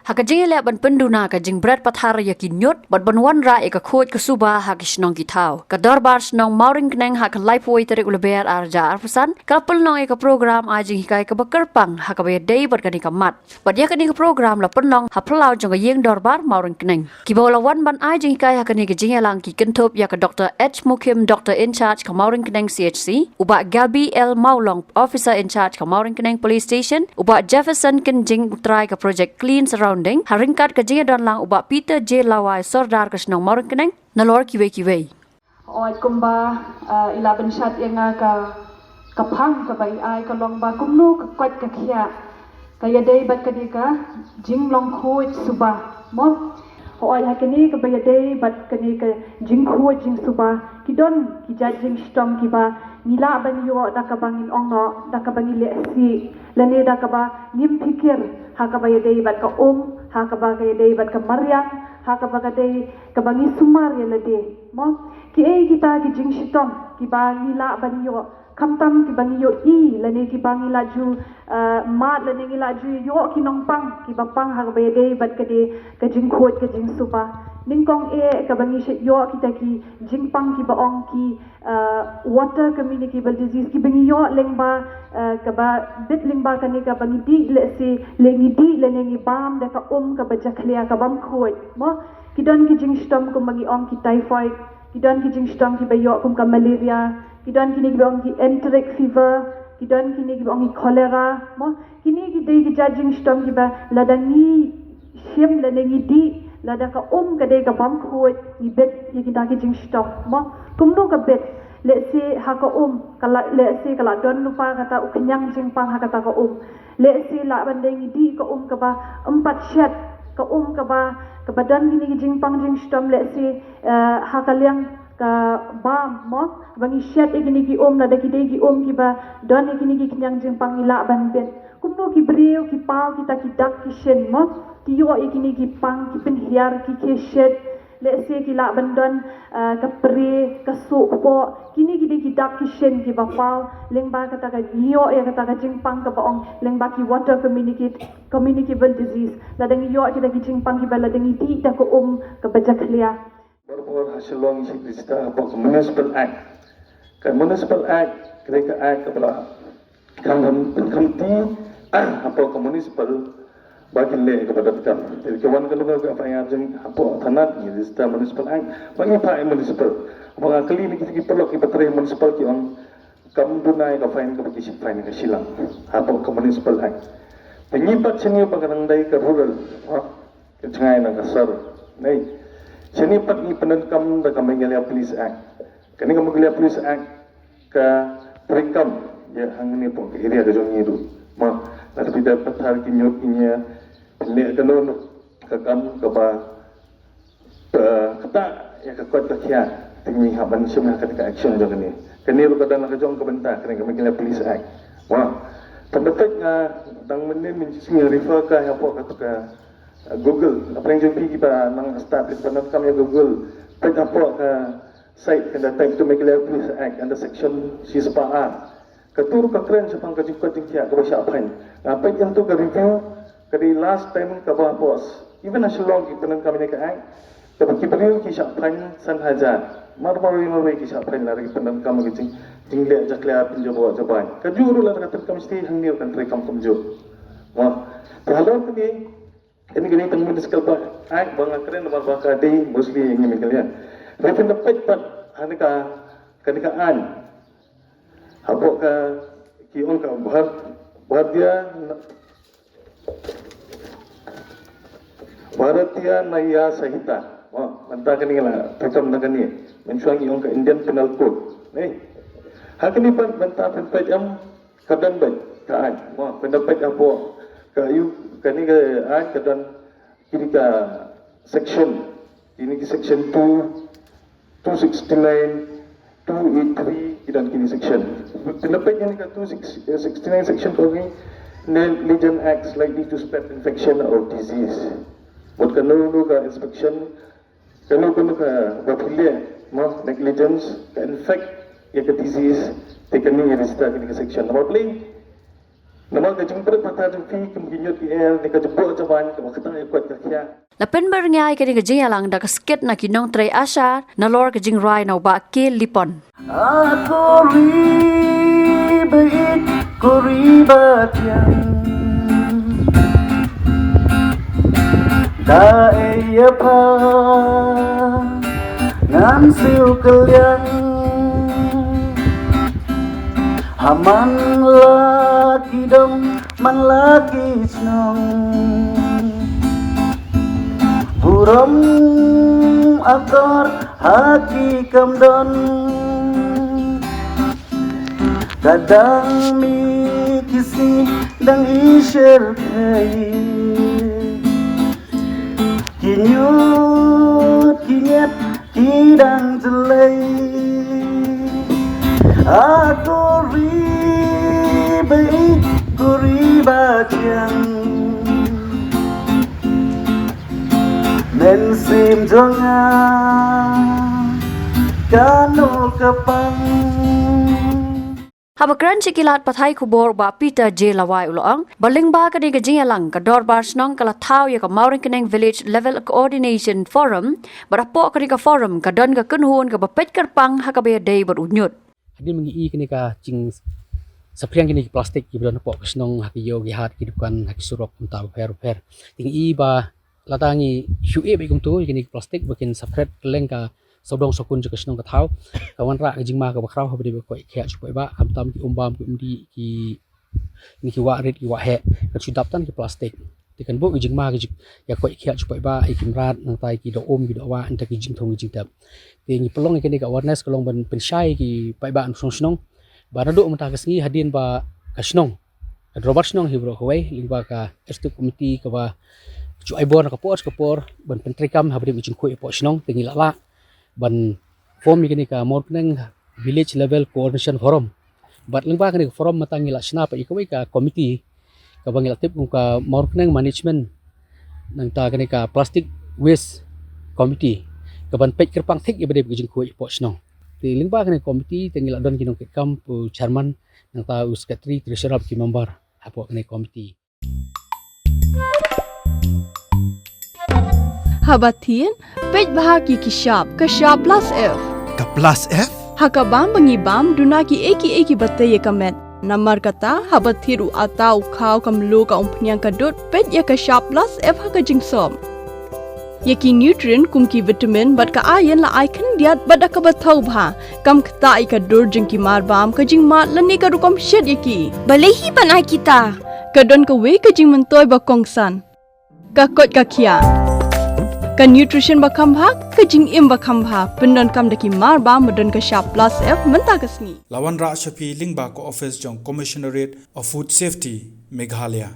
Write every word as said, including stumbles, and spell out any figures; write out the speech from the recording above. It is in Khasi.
Ha ka jingïaleh ban pynduna ka jingbret pathar ïa ki ñiut bad ban wanrah ïa ka khuid ka suba ha ki shnong ki thaw, ka Dorbar Shnong Mawryngkneng ha ka laiphew tarik u Lber ar hajar arphew san ka la pynlong ïa ka program ai jinghikai kaba kyrpang ha kaba ïadei bad kane ka mat. Bad ïa kane ka program la pynlong ha phyllaw jong ka ïing dorbar Mawryngkneng. Kiba la wan ban ai jinghikai ha kane ka jingïalang ki kynthup ïa ka Doctor H Mukhim, Doctor in charge ka Mawryngkneng C H C, u Bah Gabi L Mawlong, Officer in charge ka Mawryngkneng Police Station, u Bah Jefferson Kynjing, u trai ka Project Clean Surrounding, ha ryngkat ka jingïadonlang u Bah Peter J Lawai, Sordar ka shnong Mawryngkneng, nalor kiwei kiwei. Hooid, kumba, ah, i la pynshad ïa nga ka, ka phang kaba i ai ka long ba kumno ka koit ka khiah ka ïadei bad kane ka jinglong khuid suba, mo? Hooid, ha kane kaba ïadei bad kane ka jingkhuid jingsuba, ki don ki jait jingshitom kiba ngi lah ban ïoh da kaba ngin ong noh, da kaba ngi leh sih, lane da kaba ngim phikir ha kaba ïadei bad ka um, ha kaba ka ïadei bad ka mariang, ha kaba ka dei kaba ngi sumar ïa lade, mo? Kiei kita ki jingshitom kiba ngi lah ban ïoh, khamtam kiba ngi ïohi lane kiba ngi la ju, eh, mad lane ngi la ju ïoh ki nongpang kiba pang ha kaba ïadei bad kane ka jingkhuid ka jingsuba. Nyngkong eh kaba ngi shu ïoh kita ki jingpang kiba ong ki, eh, water communicable disease, kiba ngi ïoh lyngba, eh, kaba bit lyngba kane kaba ngi dih, let's say, lane ngi dih lane ngi bam da ka um kaba jakhlia, ka bam khuid, mo? Ki don ki jingshitom kumba ngi ong ki typhoid, ki don ki jingshitom kiba ïoh kum ka malaria, ki don kine kiba ong ki enteric fever, ki don kine kiba ong ki cholera, mo? Kine ki dei ki jait jingshitom kiba lada ngi shim lane ngi dih, lada ka um ka dei ka bam khuid, ngi bit ïa kita ki jingshitom, mo? Kumno ka bit? Let's say ha ka um, ka la, let's say ka la don lypa kata u khñiang jingpang ha kata ka um. Let's say lah ban dei ngi dih ka um kaba ym pat shet, ka um kaba, kaba don kine ki jingpang jingshitom, let's say, eh, ha ka liang ka bam, mo, ba ngi shet ïa kine ki um, lada ki dei ki um kiba don ïa kine ki khñiang jingpang, ngi lah ban bit. Kumno ki briew ki paw kita ki dak ki shin, mo, ki ïoh ïa kine ki pang, ki pynhiar, ki khie shet, let's say ki lah ban don, eh, ka pre, ka suh kpoh, kine ki dei ki dak ki shin kiba paw lyngba kata ka, ngi ïoh ïa kata ka jingpang kaba ong lyngba ki water communicate, communicable disease. Lada ngi ïoh kita ki jingpang kiba lada ngi dih da ka um kaba jakhlia. Bor bor ha Shillong ngi shu register hapoh ka Municipal Act. Ka Municipal Act ka dei ka act kaba la kham, kham, khamti hapoh ka municipal ba kin leh kaba donkam. Te ka wan ka long ka F I R jong ngi hapoh thanat, ngi register Municipal Act ba ngi phah ïa municipal. Ba nga kylli na ki, ki paralok kiba trei municipal, ki ong kam duna ïa ka fine kaba ki shim fine ka shilliang hapoh ka Municipal Act. Te ngi pat shane ba ka dang dei ka rural, ha, ka jngai na ka sor. Nei, shane pat ngi pyndonkam da ka Meghalaya Police Act. Kane ka Meghalaya Police Act ka treikam ïa hangne hapoh ka area ka jong ngi ruh. Ma, lada phi da pathar ki ñiut ki ñia, pynleh kano kano ka kam kaba, eh, ktah ïa ka koit ka khiah, te ngi hap ban shim ha kane ka action jong kane. Kane ruh ka dang la ka jong ka bynta kane ka Meghalaya Police Act. Wa, tang ba peit nga dang mynnin mynjur ngi refer ka hapoh ka, ka, eh, Google. Hapdeng jong phi kiba nang start ban donkam ïa Google, peit hapoh ka site ka da type to Meghalaya Police Act under section shispah A. Kato ruh ka kren shaphang ka jingkoit jingkhiah kaba shah fine. Nga peit ïa kato ka review, ka dei last time kaba post. Even ha Shillong ki pyndonkam ïa ka act, kaba ki briew ki shah fine san hajar. Mar mar wei mar wei ki shah fine lada ki pyndonkam ïa ka jing, jingleh jakhlia pynjaboh jabai. Kajuh ruh lada ka treikam shatei hangne ruh kan treikam kumjuh. Wah. Te halor kane, kane ka dei tang Municipal Act ba nga kren namar ba ka dei mostly ïa ngi Meghalaya. Te phin da peit pat ha kane ka, kane ka aiñ. Hapoh ka, ki ong ka Bhar-, Bharatiya Na-, Bharatiya Nyaya Sanhita. Oh, mynta kane la treikam na kane. Mynshuwa ngi ong ka Indian Penal Code. Eh. Ha kane pat mynta phin peit em, ka don beit ka aiñ. Oh, phin da peit hapoh ka, ïa kane ka aiñ ka don kine ki section. Kine ki section two, two sixty-nine, two eighty-three, ki don kine section. Phin da peit ïa kane ka two sixty-nine section ka ong negligent acts likely to spread infection or disease. Bad kano kano ka inspection, kano kano kaba phi leh, mo, negligence, ka infect ïa ka disease, te kane ngi register kine ki section. Namar balei? Namar ka jingpynbeit pathar jong phi kum ki ñiut ki el ne ka jingbuh jingbain kaba kata ïa koit ka khiah. La pynbeit ïa kane ka jingïalang da ka skit na ki nongtrei ASHA nalor ka jingrai na u Bah K. Lipon. A ko ri ba ïeit, ko ri ba thiang. Da ei ïa pha ngan siew kylliang. Ha man la ki dong, man la ki shnong. Burom akor ha ki kam don. Ka dang mih ki sngi dang i sher khei. Ki ñiut ki ñiat ki dang jlei. A ko ri ba ïeit, ko ri ba thiang. Mynsiem jong nga kano ka pang. Haba kren sha ki lad pathai khubor, Bah Peter J. Lawai u la ong ba lyngba kane ka jingïalang, ka Dorbar Shnong ka la thaw ïa ka Mawryngkneng Village Level Coordination Forum, bad hapoh kane ka forum ka don ka kynhun kaba peit kyrpang ha kaba ïadei bad u ñiut. Hadien ba ngi i kane ka jingsaphriang kine ki plastik kiba don hapoh ka shnong, ha ki ïew ki hat, ki dukan, ha ki surok, kumta bapher bapher. Te ngi i ba lada ngi shu ïeh beit kumto ïa kine ki plastik ba kin saphriang kylleng ka sawdong sawkun jong ka shnong ka thaw, ka wanrah ka jingma kaba khraw haba dei ba koit khiah shu paidbah, khamtam ki um bam, ki um dih, ki, ne ki wah rit, ki wah heh, kan shu dap tang ki plastik. Te kan buh ki jingma ki jing, ïa koit khiah shu paidbah, ïa ki mrad, nangta ïa ki doh um, ki doh wah, nangta ki jingthung ki jingtep. Te ngi pynlong ïa kane ka awareness ka long ban pynshai ki paidbah shnong shnong. Ba naduh mynta ka sngi hadien ba ka shnong, ka Dorbar Shnong hi baroh kawei, lyngba ka executive committee kaba ju ai bor na ka por sha ka por ban pyntreikam haba dei ka jingkhuid hapoh shnong, te ngi la lah ban form ïa kane ka Mawryngkneng Village Level Coordination Forum. Bad lyngba kane ka forum mynta ngi la shna pat ïa kawei ka committee kaba ngi la tip kum ka Mawryngkneng Management, nangta kane ka Plastic Waste Committee, kaban peit kyrpang thik ïa ba dei ka jingkhuid hapoh shnong. Te lyngba kane ka committee te ngi la don ki nongkitkam, u chairman, nangta u secretary, treasurer, ki member hapoh kane ka committee. Haba thied, peit bha ki ki shap, ka shap plus F. Ka plus F? Ha ka bam ba ngi bam, duna ki ei ki ei kiba tei ïa ka met. Namar kata, haba thied u atta, u khaw, ka mluh, ka umphniang, ka dud, peit ïa ka shap plus F ha ka jingsop. Ïa ki nutrient kum ki vitamin bad ka iron la ai khyndiat bad da kaba thaw bha. Kam ktah ïa ka dur jong ki mar bam, ka jingmad lane ka rukom shet ïa ki. Balei hi ban ai kita? Ka don kawei ka jingmyntoi ba kongsan. Ka koit ka khiah. Ka nutrition ba kham bha, ka jingim ba kham bha. Pyndonkam da ki mar bam ba don ka shap plus F mynta ka sngi. La wanrah sha phi lyngba ka office jong Commissionerate of Food Safety, Meghalaya.